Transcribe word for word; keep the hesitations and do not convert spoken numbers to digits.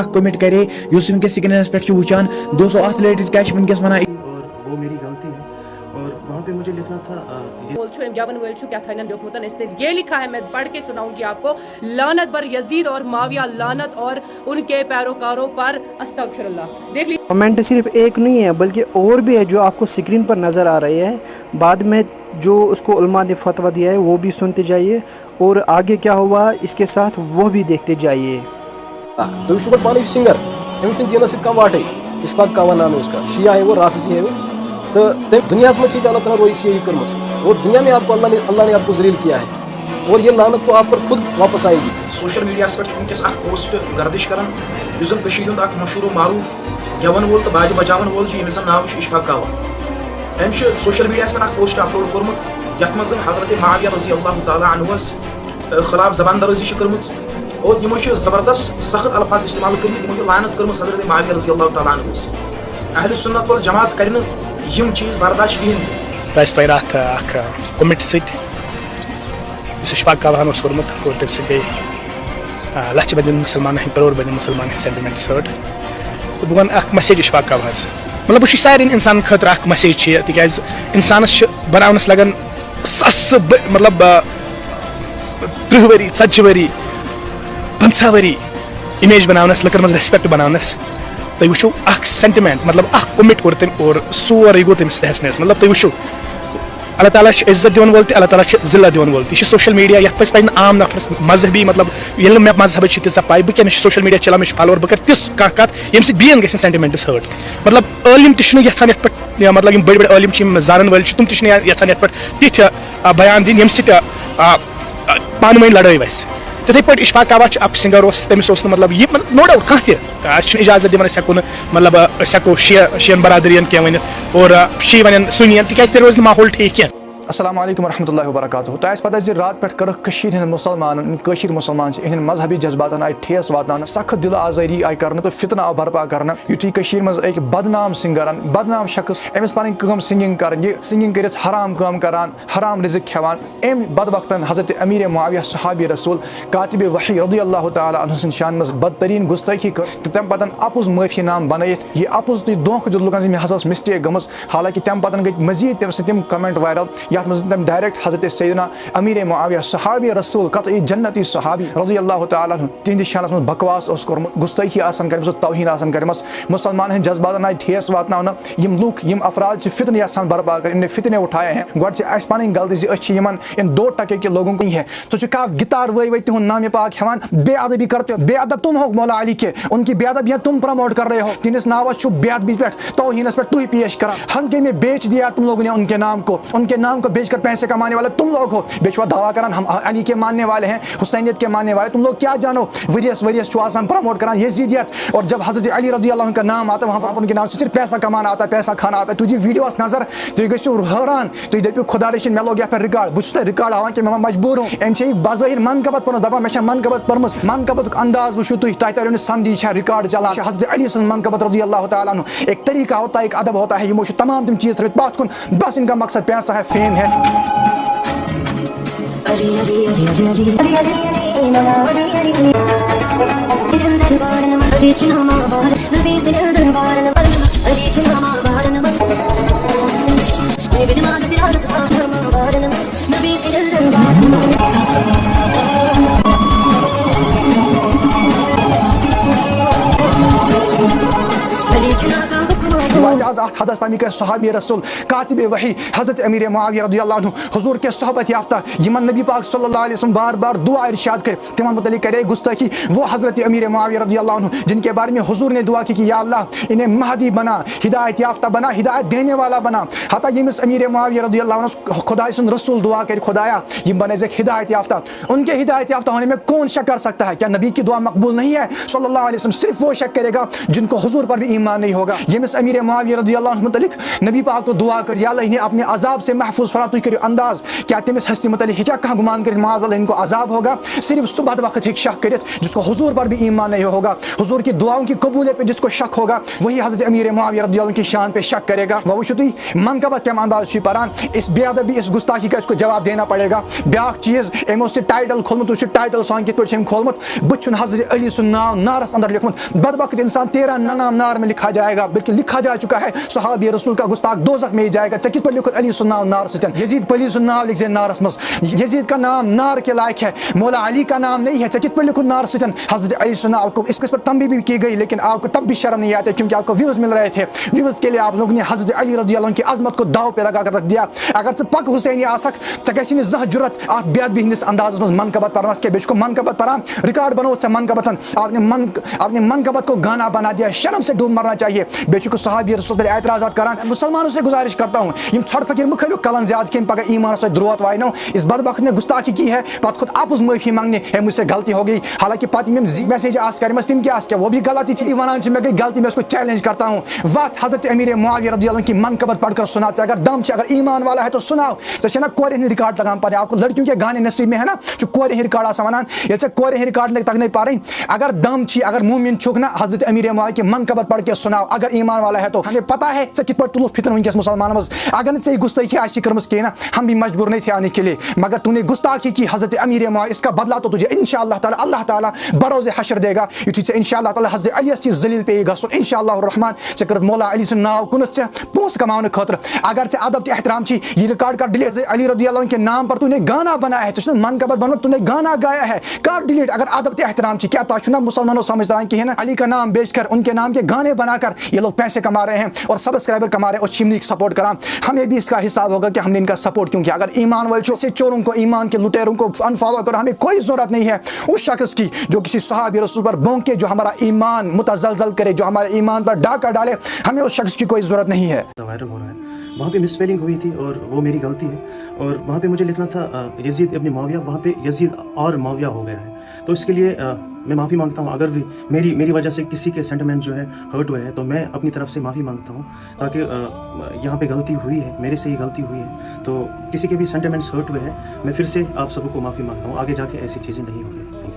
اکھ کومنٹ کرے، یُس وٕنکیٚس سکرینس پٮ۪ٹھ چھُ وٕچھان۔ دوستو، اتھ رِلیٹڈ کیٛاہ چھِ وٕنکیٚس ونان؟ اور وہ میری غلطی ہے اور وہاں پہ مجھے لکھنا تھا آ، یہ وول چھُ أمۍ گٮ۪وَن وٲلۍ چھُ کیٛاہ تھانٮ۪ن لیوٚکھمُت اس نے یہ لکھا ہے، میں پڑھ کے سناؤں گی آپ کو۔ لعنت بر یزید اور معاویہ لعنت اور ان کے پیروکاروں پر استغفر اللہ۔ دیکھ لیجیے۔ کمنٹ صرف ایک نہیں ہے بلکہ اور بھی ہے جو آپ کو سکرین پر نظر آ رہے ہیں۔ بعد میں جو اس کو علماء نے فتویٰ دیا ہے وہ بھی سنتے جائیے، اور آگے کیا ہوا اس کے ساتھ وہ بھی دیکھتے جائیے۔ اکھ، تُہۍ وٕچھِو گۄڈٕ پانہٕ یہِ سِنٛگر، أمِس چھُنہٕ دیٖنَس سۭتۍ کانٛہہ واٹَے۔ اِشفاق کاوا ناو ہے اس کا، شیعہ ہے وہ، رافضی ہے وہ۔ تو تم دنیا میں چیز اللہ تعالیٰ روئی سے یہی کرمس۔ اور دنیا میں آپ کو اللہ نے، اللہ نے आपको ذلیل किया है۔ اور یہ لعنت تو آپ پر خود واپس آئے گی۔ سوشل میڈیاہس پٮ۪ٹھ چھُ وٕنکیٚس اکھ پوسٹ گردش کران، یُس زن کٔشیٖرِ ہُنٛد اکھ مشہوٗر و معروٗف گٮ۪وَن وول تہٕ باجہِ بجاوَن وول چھُ، ییٚمِس زن ناو چھُ اِشفاق کاوا۔ أمۍ چھُ سوشل میڈیاہس پٮ۪ٹھ اکھ پوسٹ اپلوڈ کوٚرمُت، یتھ منٛز زن حضرت معاویہ رضی اللہ تعالیٰ عنہس خلاف زبان درٲزی چھِ کٔرمٕژ اور یِمو چھِ زبردست سخت الفاظ استعمال کٔرمٕتۍ، یِمو چھِ لعنت کٔرمٕژ حضرت معاویہ رضی اللہ تعالیٰ عنہس۔ اہل سنت والجماعت کرِ نہٕ یِم چیٖز برداشت کِہیٖنۍ تہِ۔ تہٕ اَسہِ پَرِ اَتھ اَکھ کوٚمِٹ سۭتۍ، یُس اِشفاق کاوہَن اوس کوٚرمُت اور تَمہِ سۭتۍ گٔے آ، لَچھِ بَدٮ۪ن مُسلمانَن ہٕنٛدۍ، کَرور بَدٮ۪ن مُسلمانَن ہٕنٛدۍ سٮ۪نٹِمٮ۪نٛٹٕس ہٲٹ۔ تہٕ بہٕ وَنہٕ اَکھ مَسیج اِشفاق کاوہَس، مطلب بہٕ چھُس سارنٕے اِنسانَن خٲطرٕ اَکھ مَسیج چھِ یہِ، تِکیٛازِ اِنسانَس چھِ بَناونَس لَگان ساسہٕ بٔ-، مطلب آ، تٕرٛہ ؤری، ژَتجی ؤری، پنٛژاہ ؤری اِمیج بَناونَس، لُکَن منٛز ریسپیکٹ بَناونَس۔ تُہۍ وٕچھِو اَکھ سٮ۪نٹِمٮ۪نٛٹ، مطلب اَکھ کوٚمِٹ کوٚر تٔمۍ اور سورُے گوٚو تٔمِس تحس نحس۔ مطلب تُہۍ وٕچھِو، اللہ تعالیٰ چھِ عزت دِوَن وول تہِ، اللہ تعالیٰ چھِ ذلت دِوَن وول تہِ۔ یہِ چھِ سوشل میڈیا، یَتھ پَزِ پَزِ نہٕ عام نفرَس مذہبی، مطلب ییٚلہِ نہٕ مےٚ مذہبٕچ چھِ تیٖژاہ پَے، بہٕ کیٛاہ مےٚ چھِ سوشل میڈیا چَلان، مےٚ چھِ فالووَر، بہٕ کَرٕ تِژھ کانٛہہ کَتھ ییٚمہِ سۭتۍ بیٚیَن گژھن سٮ۪نٹِمٮ۪نٛٹٕس ہٲٹ۔ مطلب عٲلِم تہِ چھِنہٕ یَژھان یَتھ پٮ۪ٹھ، یا مطلب یِم بٔڑۍ بٔڑۍ عٲلِم چھِ، یِم زانَن وٲلۍ چھِ، تِم تہِ چھِنہٕ یا-، یَژھان یَتھ پٮ۪ٹھ تِتھۍ آ، بیان دِنۍ، ییٚمہِ سۭتۍ آ، آ، پانہٕ ؤنۍ لڑٲے وَسہِ۔ تِتھَے پٲٹھۍ اِشفاق کاوا چھُ اَکھ سِنٛگَر اوس، تٔمِس اوس نہٕ مطلب یہِ، مطلب نو ڈاوُٹ کانٛہہ تہِ، آ، اَسہِ چھُنہٕ اِجازت دِوان أسۍ ہٮ۪کو نہٕ مطلب آ، أسۍ ہٮ۪کو شِیا-، شِیَن برادٔرِیَن کینٛہہ ؤنِتھ اور آ، شِیہِ وَنن سُنیَن، تِکیٛازِ تیٚلہِ روزِ نہٕ ماحول ٹھیٖک کینٛہہ۔ السلام علیکم ورحمۃ اللہ وبرکاتہ۔ تۄہہِ آسہِ پتہ زِ راتھ پٮ۪ٹھ کٔرٕکھ کٔشیٖرِ ہٕنٛدۍ مُسلمانن، یِم کٲشِرۍ مُسلمان چھِ، یِہنٛدٮ۪ن مذہبی جذباتن آیہِ ٹھیس واتناونہٕ، سخت دِل آزٲری آیہِ کرنہٕ تہٕ فتنہٕ آو برپا کرنہٕ، یُتھُے کٔشیٖرِ منٛز أکۍ بدنام سِنٛگرن، بدنام شخص، أمِس پنٕنۍ کٲم سِنٛگِنٛگ کرٕنۍ، یہِ سِنٛگِنٛگ کٔرِتھ حرام کٲم کران، حرام رِزق کھٮ۪وان، أمۍ بدبختن حضرت امیر معاویہ صحابی رسول کاتب وحی رضی اللہ تعالیٰ عنہ سٕنٛدِ شانہِ منٛز بدترین گُستٲخی کٔر تہٕ تَمہِ پتہٕ اَپُز معٲفی نامہٕ بنٲیِتھ یہِ اَپُز تہٕ دھوکہٕ دیُت لُکن زِ مےٚ ہسا ٲس مسٹیک گٔمٕژ۔ حالانکہ تَمہِ پتہٕ گٔے مزید تٔمۍ سٕنٛدۍ تِم کمنٹ وائرل، یَتھ منٛز تٔمۍ ڈائریکٹ حضرت سیدنا امیر معاویہ صحابی رسول قطعی جنتی صحابی رضی اللہ تعالیٰ عنہ تِہنٛدِس شانس منٛز بکواس اوس کوٚرمُت، گُستٲخی آسان کٔرمٕژ، توہین آسان کٔرمٕژ، مُسلمانن ہٕنٛدِ جذباتن آیہِ ٹھیس واتناونہٕ۔ یِم لُکھ، یِم افراد چھِ فتنہٕ یژھان برپا کرٕنۍ، انہوں نے فتنے اٹھایا ہے۔ گۄڈٕ چھِ اَسہِ پنٕنۍ غلطی زِ أسۍ چھِ یِمن ان دو ٹکے کے لوگوں کو ہی ہے۔ ژٕ چھُکھ کانٛہہ گِتار وٲے وٲے تِہُنٛد نامِ پاک ہٮ۪وان، بے ادبی کرتے ہو، بے ادب تم ہو مولا علی کے، ان کی بے ادبیاں تم پروموٹ کر رہے ہو۔ تِہنٛدِس ناوس چھُ بے ادبی پٮ۪ٹھ، توہینس پٮ۪ٹھ تُہۍ پیش کران۔ ہلکے میں بیچ دیا تم لوگوں نے ان کے نام کو، ان کے نام کو بیچ کر پیسے کمانے والے تم لوگ ہو۔ بیٚیہِ چھُوا دعویٰ کران ہم علی کے ماننے والے ہیں، حسینیت کے ماننے والے، تم لوگ کیا جانو؟ ؤریس ؤریس چھُ آسان پروموٹ کران یزیدیت، اور جب حضرت علی رضی اللہ عنہ کا نام آتا ہے، وہاں پر ان کے نام سے صرف پیسہ کمانا آتا ہے، پیسہ کھانا آتا ہے۔ تُہۍ دِیِو ویڈیوس نظر، تُہۍ گٔژھِو حٲران۔ تُہۍ دٔپِو، "خۄدا رٔچھِنۍ، مےٚ لوگ یَتھ پٮ۪ٹھ ریکارڈ، بہٕ چھُس تۄہہِ ریکارڈ ہاوان کہِ مےٚ ما مجبوٗر ہو؟" أمۍ چھےٚ یہِ بظٲہِر منقبت پٔرمٕژ، دَپان، "مےٚ چھےٚ منقبت پٔرمٕژ۔" منقبتُک انداز وٕچھِو تُہۍ، تۄہہِ تَریو نہٕ سَمجھی، یہِ چھا ریکارڈ چلان؟ یہِ چھِ حضرت علی سٕنٛز منقبت رضی اللہ تعالیٰ عنہ۔ ایک طریقہ ہوتا ہے، ایک ادب ہوتا ہے، یِمو چھُ تمام تِم چیٖز تھٲومٕتۍ پَتھ کُن، بس ان کا مقصد پیسہ ہے، فیم ہے۔ واتہِ آز اتھ حدس تام، یہِ کرِ صحابی رسول کاتب وحی حضرت امیر معاویہ رضی اللہ عنہ، حضور کے صحبت یافتہ، یِمن نبی پاک صلی اللہ علیہ وسلم بار بار دعا ارشاد کرِ، تِمن متعلق کرے گستاخی۔ وہ حضرت امیر معاویہ رضی اللہ عنہ، جن کے بارے میں حضور نے دعا کی کہ یا اللہ، انہیں مہدی بنا، ہدایت یافتہ بنا، ہدایت دینے والا بنا۔ حتیٰ ییٚمِس امیر معاویہ رضی اللہ عنہ خداے سُنٛد رسول دعا کرِ، خدایا، یِم بنٲیزیکھ ہدایت یافتہ۔ ان کے ہدایت یافتہ ہونے میں کون شک کر سکتا ہے؟ کیا نبی کی دعا مقبول نہیں ہے؟ صلی اللہ علیہ وسلم۔ صرف وہ شک کرے گا جن کو حضور پر بھی ایمان نہیں ہوگا۔ ییٚمِس امیر معاویہ رضی اللہ عنہ متعلق نبی پاک کو دعا کر، یا اللہ انہیں اپنے عذاب سے محفوظ فرما۔ تُہۍ کٔرِو انداز، کیا تٔمِس ہستی متعلق ہیٚکیٛاہ کانٛہہ گمان کٔرِتھ؟ معاذ اللہ، ان کو عذاب ہوگا۔ صرف سُہ بدبخت ہیٚکہِ شک کٔرِتھ جس کو حضور پر بھی ایمان نہیں ہوگا، حضور کی دعاؤں کی قبولیت پہ جس کو شک ہوگا، وہی حضرت امیر معاویہ رضی اللہ عنہ کی شان پہ شک کرے گا۔ وۄنۍ وٕچھِو تُہۍ منقبت کَمہِ انداز چھُ یہِ پَران، اس بے ادبی، اس گستاخی کا اس کو جواب دینا پڑے گا۔ بیٛاکھ چیٖز، أمۍ اوس یہِ title کھولمُت، وٕچھِو title song کِتھ پٲٹھۍ چھُ أمۍ کھولمُت، بہٕ چھُس حضرت علی سُنٛد ناو نارس اندر لیوٚکھمُت۔ بدبخت انسان، تیرا نہ نام نار میں لکھا جائے گا، بلکہ لکھا جا چکا ہے، صحابی رسول کا گستاخ دوزخ میں ہی جائے گا۔ ژےٚ کِتھ پٲٹھۍ لیوٚکھُتھ علی سُنٛد ناو نارس سۭتۍ؟ یزید پلی سُنٛد ناو لیکھ زِ نارس منٛز۔ یزید کا نام نار کے لائق ہے، مولا علی کا نام نہیں ہے۔ ژےٚ کِتھ پٲٹھۍ لیوٚکھُتھ نارس سۭتۍ؟ حضرت علی سُنٛد ناو کو اس پر تنبیہ بھی کی گئی، لیکن آپ کو تب بھی شرم نہیں آتی کیونکہ آپ کو views مل رہے تھے۔ Views کے لیے آپ لوگوں نے حضرت علی رضی اللہ عنہ کی عظمت کو داؤ پہ لگا کر رکھ دیا۔ اگر ژٕ پکھ حسینی آسکھ، ژےٚ گژھی نہٕ زانٛہہ جُرت اتھ بے ادبی ہٕنٛدِس اندازس منٛز منقبت پرنس کینٛہہ۔ بیٚیہِ چھُکھ منقبت پران، record بنووُتھ ژےٚ منقبتن۔ آپ نے من-، آپ نے منقبت کو گانا بنا دیا، شرم سے ڈوب مرنا چاہیے۔ بیٚیہِ چھُکھ صحابی رسول پر اعتراضات کران۔ مسلمانوں سے گزارش کرتا ہوں، یِم ژھۄٹھ فقیر مہٕ کھٲلِو کلن زیادٕ کینٛہہ، پگاہ ایمانس سۭتۍ دروت واینو۔ اس بدبخت نے گستاخی کی ہے، پتہٕ کھوٚت اپُز معٲفی منگنہِ، ہے مجھ سے غلطی ہو گئی۔ حالانکہ پتہٕ یِم أمۍ message آسہٕ کرِمژٕ، تِم کیٛاہ آسہٕ کیٛاہ؟ وہ بھی غلطی تھی، ونان چھِ، مےٚ گٔے غلطی، مےٚ اوس کوٚر challenge کرتا ہوں۔ وتھ حضرت امیر معاویہ رضی اللہ عنہ کی منقبت پڑھ کر سنا، ژےٚ اگر دم چھِ، اگر ایمان والا ہے تو سناو۔ ژےٚ چھےٚ نا کورٮ۪ن ہٕنٛدۍ record تگان پرٕنۍ؟ آپ کو لڑکیوں کے گانے نصیب میں ہے نا، چھُ کورٮ۪ن ہٕنٛدۍ record آسان ونان۔ ییٚلہِ ژےٚ کورٮ۪ن ہٕنٛدۍ record نہٕ تگنے پرٕنۍ، اگر دم چھی، اگر مومن چھُکھ نا، حضرت امیر معاویہ کی منقبت پڑھ کے سناو، اگر ایمان والا ہے تو۔ ہمیں پتہ ہے ژےٚ کِتھ پٲٹھۍ تُلُتھ فتنہٕ وٕنکیٚس مسلمانن منٛز۔ اگر نہٕ ژےٚ یہِ گستٲخی آسہِ کٔرمٕژ کینٛہہ نا، ہم بھی مجبور نہیں تھے آنے کے لیے، مگر تو نے گستاخی کی حضرت امیر معاویہ، اس کا بدلہ تو تجھے انشاءاللہ تعالیٰ، اللہ تعالیٰ بروز حشر دے گا۔ یُتھُے ژےٚ انشاءاللہ تعالیٰ حضرت علیس تھی ذلیل پیٚیہِ گژھُن، انشاءاللہ الرحمن، ژےٚ کٔرٕتھ مولا علی سُنٛد ناو کُنُتھ ژےٚ پونٛسہٕ کماونہٕ خٲطرٕ۔ اگر ژےٚ ادب تہٕ احترام چھی، یہِ record کر delete۔ علی رضی اللہ عنہ کے نام پر تو نے گانا بنایا ہے، ژےٚ چھُنہٕ منقبت بنومُت، تو نے گانا گایا ہے، کر delete۔ اگر ادب تہٕ احترام چھی، کیا تۄہہِ چھُو نا مسلمانو سمجھ تران کِہیٖنۍ نہٕ؟ علی کا نام بیچ کر، ان کے نام کے گانے بنا کر یہ لوگ پیسے کما رہے ہیں اور subscriber کما رہے ہیں اور چھِ یِمنٕے support کران۔ ہمیں بھی اس کا حساب ہوگا کہ ہم نے ان کا support کیوں کیا۔ اگر ایمان والے چھو، سے چوروں کو، ایمان کے لٹیروں کو unfollow کرو، ہمیں کوئی ضرورت نہیں ہے اس شخص کی جو کسی صحابی رسول پر بھونکے، جو ہمارا ایمان متزلزل کرے، جو ہمارے ایمان پر ڈاکہ ڈالے، ہمیں اس شخص کی کوئی ضرورت نہیں ہے۔ وائرل ہو رہا ہے، وہاں پہ مس اسپیلنگ ہوئی تھی اور وہ میری غلطی ہے، اور وہاں پہ مجھے لکھنا تھا آ، یزید ابن معاویہ، وہاں پہ یزید اور معاویہ ہو گیا ہے۔ تو اس کے لیے آ، میں معافی مانگتا ہوں، اگر بھی میری میری وجہ سے کسی کے سینٹیمنٹ جو ہے ہرٹ ہوئے ہیں تو میں اپنی طرف سے معافی مانگتا ہوں، تاکہ آ، یہاں پہ غلطی ہوئی ہے، میرے سے ہی غلطی ہوئی ہے، تو کسی کے بھی سینٹیمنٹس ہرٹ ہوئے ہیں، میں پھر سے آپ سبوں کو معافی مانگتا ہوں، آگے جا کے ایسی چیزیں نہیں ہوں گی۔ Thank U.